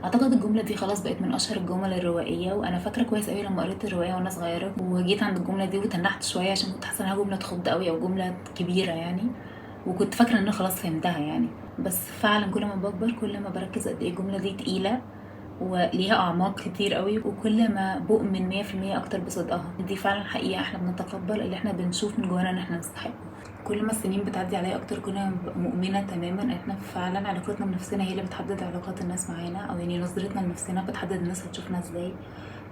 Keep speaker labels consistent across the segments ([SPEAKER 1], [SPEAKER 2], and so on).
[SPEAKER 1] اعتقد الجملة دي خلاص بقت من اشهر الجمل الروائيه، وانا فاكره كويس قوي لما قريت الرواية وانا صغيرة وجيت عند الجملة دي وتنحت شوية عشان كنت حاسه انها جملة تخض قوي او جملة كبيرة يعني، وكنت فاكره ان انا خلاص فهمتها يعني. بس فعلا كل ما بكبر كل ما بركز قد ايه الجملة دي تقيلة وليها اعماق كتير قوي، وكل ما بؤمن 100% اكتر بصدقها. دي فعلا حقيقة، احنا بنتقبل اللي احنا بنشوف من جوانا ان احنا نستحقه. كل ما السنين بتعدي عليا اكتر كل ما ببقى مؤمنة تماما ان احنا فعلا علاقتنا بنفسنا هي اللي بتحدد علاقات الناس معانا، او يعني نظرتنا لنفسنا بتحدد الناس هتشوفنا ازاي،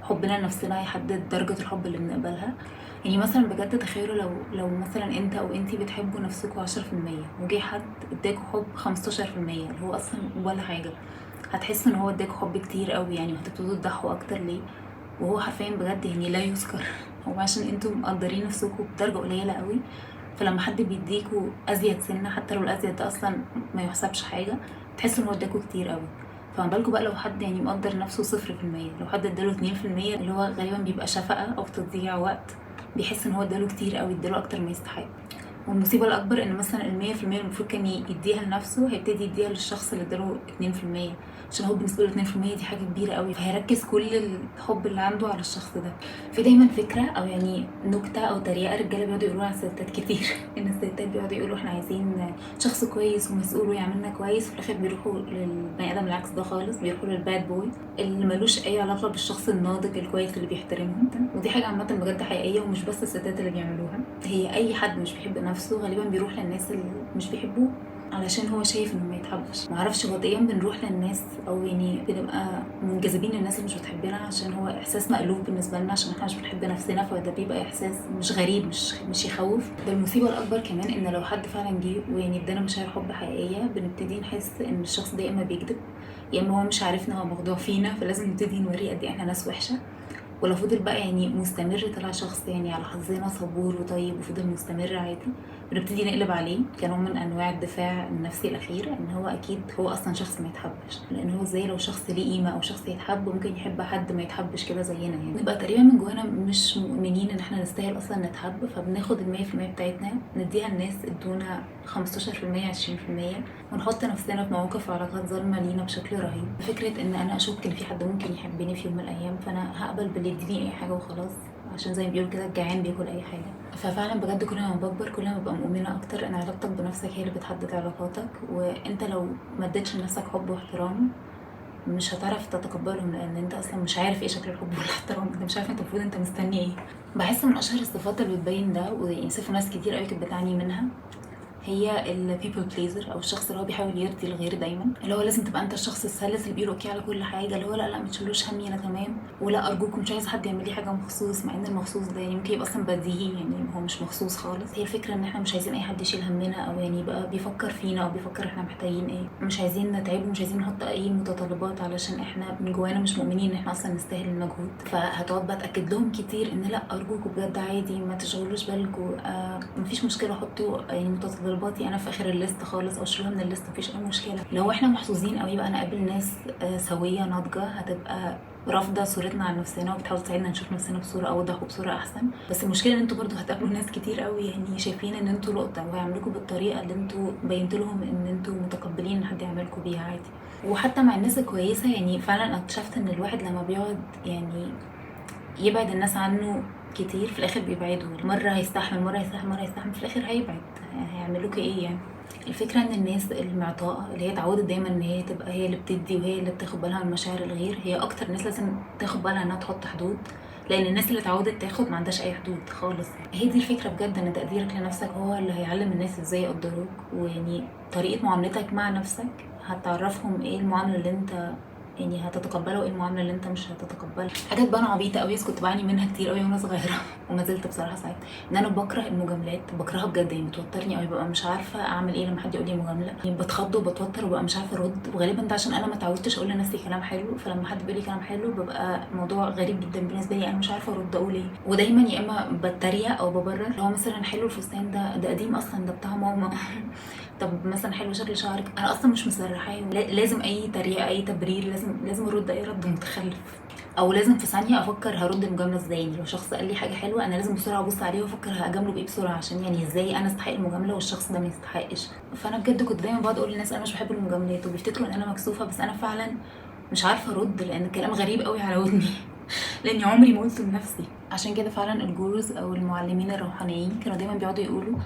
[SPEAKER 1] حبنا لنفسنا هيحدد درجه الحب اللي بنقبلها. يعني مثلا بجد تخيلوا لو مثلا انت او انتي بتحبوا نفسكوا 10% وجه حد اداكوا حب 15% اللي هو اصلا ولا حاجة، هتحسوا ان هو اداكوا حب كتير قوي يعني، وهتبتدوا تضحوا اكتر ليه، وهو حرفيا بجد يعني لا يذكر. هو عشان انتوا مقدرين نفسكوا بدرجة قليله قوي، فلما حد بيديكوا ازيد سنة حتى لو الازيد ده اصلا ما يحسبش حاجة تحسوا ان هو اداكوا كتير قوي. فما بالكوا بقى لو حد يعني مقدر نفسه 0%، لو حد اداله 2% اللي هو غالبا بيبقى شفقة او تضييع وقت، بيحس ان هو اداله كتير قوي، اداله اكتر ما يستحق. والمصيبة الاكبر ان مثلا المية في المية المفروض كان يديها لنفسه هيبتدي يديها للشخص اللي اداله 2%، عشان هو بالنسبة له 2% دي حاجة كبيرة قوي، فهيركز كل الحب اللي عنده على الشخص ده. في دايما فكرة او يعني نكتة او تريقه رجاله بيقعدوا يقولوها على الستات كتير، ان الستات بيقعدوا يقولوا احنا عايزين شخص كويس ومسؤول ويعملنا كويس، وفي الاخر بيروحوا للبني ادم العكس ده خالص، بيروحوا لل bad boy اللي ملوش اي علاقة بالشخص الناضج الكويس اللي بيحترمهم. ودي حاجة عامة بجد حقيقية، ومش بس الستات اللي بيعملوها، هي اي حد مش بيحب نفسه غالبا بيروح للناس اللي مش بيحبوه علشان هو شايف انه ما يتحبش. معرفش هو دايما بنروح للناس او يعني بنبقى منجذبين للناس اللي مش بتحبنا عشان هو احساس مألوف بالنسبة لنا، عشان احنا مش بنحب نفسنا، فده بيبقى احساس مش غريب، مش يخوف. ده المصيبة الاكبر كمان ان لو حد فعلا جه ويعني ادانا مشاعر حب حقيقية بنبتدي نحس ان الشخص ده يا اما بيكذب يا اما هو مش عارفنا، هو مخدوع فينا، فلازم نبتدي نوريه قد ايه احنا ناس وحشة. ولو فضل بقى يعني مستمر طلع شخص يعني على حظنا صبور وطيب وفضل مستمر عادي، بنبتدي نقلب عليه كنوع من انواع الدفاع النفسي الاخير ان هو اكيد هو اصلا شخص ما يتحبش، لان هو ازاي لو شخص ليه قيمة او شخص يتحب ممكن يحب حد ما يتحبش كده زينا يعني. نبقى تقريبا من جوانا مش مؤمنين ان احنا نستاهل اصلا نتحب، فبناخد المية في المية بتاعتنا نديها للناس ادونا خمستاشر في المية عشرين في المية، ونحط نفسنا في مواقف وعلاقات ظالمه لينا بشكل رهيب. فكرة ان انا اشك ان في حد ممكن يحبني في يوم من الايام فانا هقبل باللي يديني اي حاجة وخلاص، عشان زي ما بيقولوا كده الجعان بياكل اي حاجة. ففعلا بجد كل ما بكبر كل ما ببقى مؤمنة اكتر ان علاقتك بنفسك هي اللي بتحدد علاقاتك، وانت لو ما اديتش لنفسك حب واحترام مش هتعرف تتقبلهم، لان انت اصلا مش عارف ايه شكل الحب والاحترام، انت مش عارف انت المفروض انت مستني ايه. بحس من اشهر الصفات اللي بتبين ده ويعني صفة ناس كتير قوي كانت بتعاني منها هي ال people pleaser، او الشخص اللي هو بيحاول يرضي الغير دايما، اللي هو لازم تبقى انت الشخص السلس اللي بيقول okay على كل حاجة، اللي هو لا لا ما تشيلوش همي انا تمام، ولا ارجوكم مش عايز حد يعمل لي حاجة مخصوص، مع ان المخصوص ده يعني ممكن يبقى اصلا بديهي يعني هو مش مخصوص خالص. هي الفكرة ان احنا مش عايزين اي حد يشيل همنا او يعني يبقى بيفكر فينا او بيفكر احنا محتاجين ايه، مش عايزين نتعبه، مش عايزين نحط اي متطلبات علشان احنا من جوانا مش مؤمنين ان احنا اصلا نستاهل المجهود. فهتقعد بقى تاكد لهم كتير ان لا ارجوكم بجد عادي ما تشغلوش بالكم، مفيش مشكلة حطوا يعني متطلباتي انا في اخر ال list خالص او شيلوها من ال list مفيش اي مشكلة. لو احنا محظوظين قوي بقى نقابل ناس، سويه ناضجة هتبقى رافضه صورتنا عن نفسنا وبتحاول تساعدنا نشوف نفسنا بصورة اوضح وبصورة احسن. بس المشكلة ان انتوا برضو هتقابلوا ناس كتير قوي يعني شايفين ان انتوا لقطة وهيعملوكوا بالطريقة اللي انتوا بينتوا لهم ان انتوا متقبلين ان حد يعملكوا بيها عادي. وحتى مع الناس الكويسة يعني فعلا اكتشفت ان الواحد لما بيقعد يعني يبعد الناس عنه كتير في الاخر بيبعدوا، مرة هيستحمل مرة هيستحمل مرة هيستحمل، في الاخر هيبعد، هيعملوك ايه يعني. الفكرة ان الناس المعطاءه اللي هي اتعودت دايما ان هي تبقى هي اللي بتدي وهي اللي بتاخد بالها من مشاعر الغير، هي اكتر ناس لازم تاخد بالها انها تحط حدود، لان الناس اللي اتعودت تاخد ما عندهاش اي حدود خالص. هي دي الفكرة بجد، ان تقديرك لنفسك هو اللي هيعلم الناس ازاي يقدروك، ويعني طريقه معاملتك مع نفسك هتعرفهم ايه المعاملة اللي انت يعني هتتقبلها وايه المعاملة اللي انت مش هتتقبلها. حاجات بقى انا عبيطه قوي بس كنت بعاني منها كتير قوي وانا صغيرة وما زلت بصراحة ساعات، ان انا بكره المجاملات، بكرهها بجد يعني بتوترني قوي، ببقى مش عارفه اعمل ايه لما حد يقول لي مجاملة، يعني بتخض وبتوتر وببقى مش عارفه ارد، وغالبا ده عشان انا ما اتعودتش اقول لنفسي كلام حلو، فلما حد بيقول لي كلام حلو ببقى موضوع غريب جدا بالنسبة لي، انا مش عارفه ارد اقول ايه، ودايما يا اما بتريق او ببرر، هو مثلا حلو الفستان ده، ده قديم اصلا ده بتاع ماما، طب مثلا حلو شكل شعرك، انا اصلا مش مسرحاه، لازم اي تريقه اي تبرير، لازم ارد اي رد متخلف، او لازم في ثانية افكر هرد المجاملة ازاي. يعني لو شخص قال لي حاجة حلوة انا لازم بسرعة ابص عليه وافكر هجامله بايه بسرعة، عشان يعني ازاي انا استحق المجاملة والشخص ده ما يستحقش. فانا بجد كنت دايما بقعد اقول للناس انا مش بحب المجاملات، وبيفتكروا ان انا مكسوفه، بس انا فعلا مش عارفه ارد، لان الكلام غريب قوي على ودني لاني عمري ما قلته لنفسي. عشان كده فعلا ال gurus او المعلمين الروحانيين كانوا دايما بيقعدوا يقولوا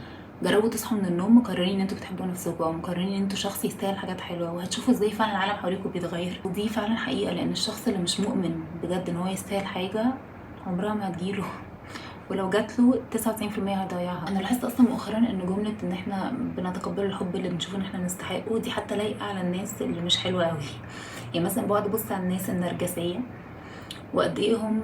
[SPEAKER 1] جربوا تصحوا من النوم مقررين ان انتوا بتحبوا نفسكم، او مقررين ان انتوا شخص يستاهل حاجات حلوة، وهتشوفوا ازاي فعلا العالم حواليكم بيتغير. ودي فعلا حقيقة، لان الشخص اللي مش مؤمن بجد ان هو يستاهل حاجة عمرها ما هتجيله، ولو جات له 99% هيضيعها. انا لاحظت اصلا مؤخرا ان جملة ان احنا بنتقبل الحب اللي بنشوف ان احنا نستحقه دي حتى لايقة على الناس اللي مش حلوة قوي. يعني مثلا بقعد ابص على الناس النرجسية وقد ايه هم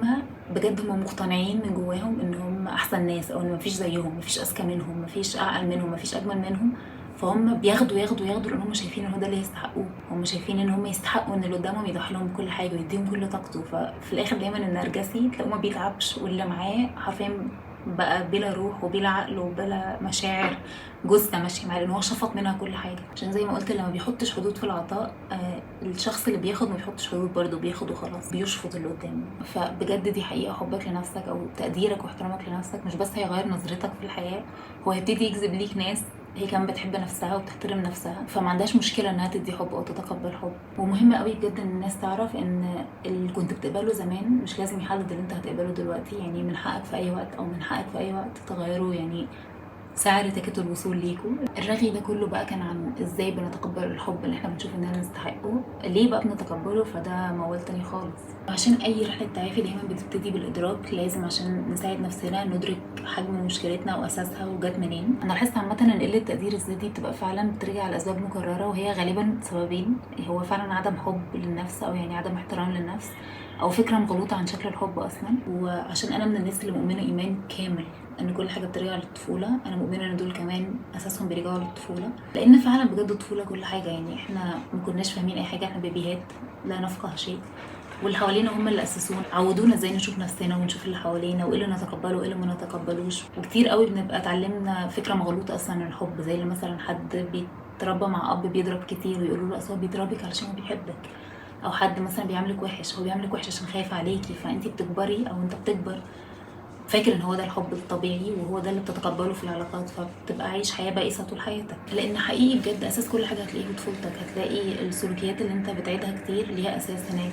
[SPEAKER 1] بجد هم مقتنعين من جواهم ان هم احسن ناس، او ان مفيش زيهم، مفيش اذكى منهم، مفيش اعقل منهم، مفيش اجمل منهم. فهم بياخدوا ياخدوا ياخدوا لان هم شايفين ان هو ده اللي يستحقوه، هم شايفين ان هم يستحقوا ان اللي قدامهم يضحي لهم كل حاجة ويديهم كل طاقته. ففي الاخر دايما النرجسي تلاقوه ما بيتعبش، واللي معاه حرفيا بقى بلا روح وبلا عقل وبلا مشاعر، جثة ماشية معاه لان هو شفط منها كل حاجة. عشان زي ما قلت لما بيحطش حدود في العطاء، الشخص اللي بياخد ما بيحطش حدود برضه، بياخد وخلاص، بيشفط اللي قدامه. فبجد دي حقيقة، حبك لنفسك او تقديرك واحترامك لنفسك مش بس هيغير نظرتك في الحياة، هو هيبتدي يجذب ليك ناس هي كمان بتحب نفسها وبتحترم نفسها، فما عندهاش مشكلة انها تدي حب او تتقبل حب. ومهم قوي بجد ان الناس تعرف ان اللي كنت بتقبله زمان مش لازم يحدد اللي انت هتقبله دلوقتي. يعني من حقك في اي وقت او من حقك في اي وقت تغيره، يعني سعر ticket الوصول ليكوا. الرغي ده كله بقى كان عن ازاي بنتقبل الحب اللي احنا بنشوف اننا نستحقه، ليه بقى بنتقبله، فده موال تاني خالص. عشان اي رحله تعافي دايما بتبتدي بالادراك، لازم عشان نساعد نفسنا ندرك حجم مشكلتنا واساسها وجت منين. انا لاحظت عامة ان قلة تقدير الذات دي بتبقى فعلا بترجع لاسباب مكررة، وهي غالبا سببين، هو فعلا عدم حب للنفس او يعني عدم احترام للنفس، او فكرة مغلوطة عن شكل الحب اصلا. وعشان انا من الناس اللي مؤمنة ايمان كامل ان كل حاجة بترجع للطفوله، انا مؤمنة ان دول كمان اساسهم بيرجعوا للطفوله، لان فعلا بجد الطفولة كل حاجة. يعني احنا ما كناش فاهمين اي حاجة، احنا بيبيهات لا نفقه شيء، واللي حوالينا هم اللي اسسونا، عودونا ازاي نشوف نفسنا ونشوف اللي حوالينا وايه اللي نتقبله وايه اللي ما نتقبلوش. وكتير قوي بنبقى اتعلمنا فكرة مغلوطة اصلا عن الحب، زي اللي مثلا حد بيتربى مع اب بيضرب كتير ويقولوا له اصل هو بيضربك علشان هو بيحبك، او حد مثلا بيعاملك وحش هو بيعاملك وحش عشان خايف عليكي. فانتي بتكبري او انت بتكبر فاكر ان هو ده الحب الطبيعي وهو ده اللي بتتقبله في العلاقات، فبتبقى عايش حياة بائسه طول حياتك. لان حقيقي بجد اساس كل حاجة هتلاقيه في طفولتك، هتلاقي السلوكيات اللي انت بتعيدها كتير ليها اساس هناك،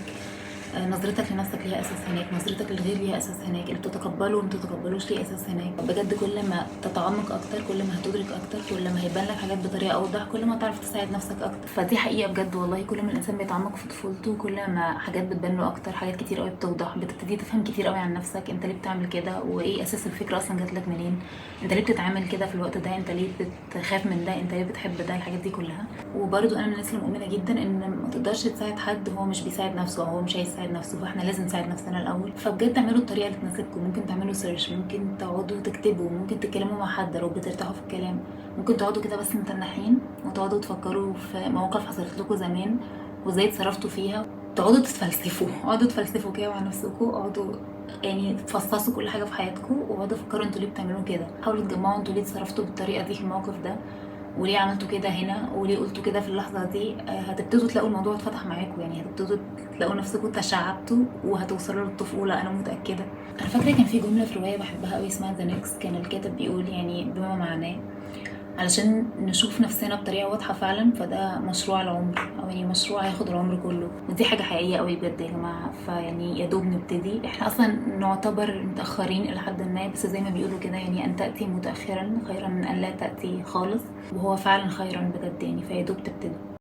[SPEAKER 1] نظرتك لنفسك ليها اساس هناك، نظرتك للغير ليها اساس هناك، اللي بتتقبله وما بتتقبلوش ليه اساس هناك. بجد كل ما تتعمق اكتر، كل ما هتدرك اكتر، كل ما هيبان لك حاجات بطريقة اوضح، كل ما تعرف تساعد نفسك اكتر. فدي حقيقة بجد والله، كل ما الانسان بيتعمق في طفولته كل ما حاجات بتبان له اكتر، حاجات كتير قوي بتوضح، بتبتدي تفهم كتير قوي عن نفسك، انت ليه بتعمل كده وايه اساس الفكرة اصلا جات لك منين، انت ليه بتتعامل كده في الوقت ده، انت ليه بتخاف من ده، انت ليه بتحب ده، الحاجات دي كلها. وبرده انا من الناس المؤمنة جدا ان ما تقدرش تساعد حد هو مش بيساعد نفسه او هو مش عايز يساعد نفسه، فاحنا لازم نساعد نفسنا الاول. فبجد اعملوا الطريقة اللي تناسبكم، ممكن تعملوا search، ممكن تقعدوا تكتبوا، ممكن تتكلموا مع حد لو بترتاحوا في الكلام، ممكن تقعدوا كده بس متنحين وتقعدوا تفكروا في مواقف حصلت لكم زمان وازاي اتصرفتوا فيها، تقعدوا تتفلسفوا، اقعدوا تفلسفوا كده مع نفسكم، اقعدوا يعني تفصصوا كل حاجة في حياتكم، واقعدوا فكروا انتوا ليه بتعملوا كده، حاولوا تجمعوا انتوا ليه اتصرفتوا بالطريقة دي في الموقف ده، وليه عملتوا كده هنا، وليه قلتوا كده في اللحظة دي. هتبتدوا تلاقوا الموضوع اتفتح معاكم، يعني هتبتدوا تلاقوا نفسكم تشعبتوا وهتوصلوا للطفوله، انا متاكدة. انا فاكره كان في جملة في رواية بحبها قوي اسمها The Nix، كان الكاتب بيقول يعني بما معناه علشان نشوف نفسنا بطريقة واضحة فعلا فده مشروع العمر، او يعني مشروع هياخد العمر كله، ودي حاجة حقيقية قوي بجد يا جماعة. فيعني يا دوب نبتدي، احنا اصلا نعتبر متاخرين الى حد ما، بس زي ما بيقولوا كده يعني ان تاتي متاخرا خيرا من ان لا تاتي خالص، وهو فعلا خيرا بجد يعني، فيا دوب تبتدي.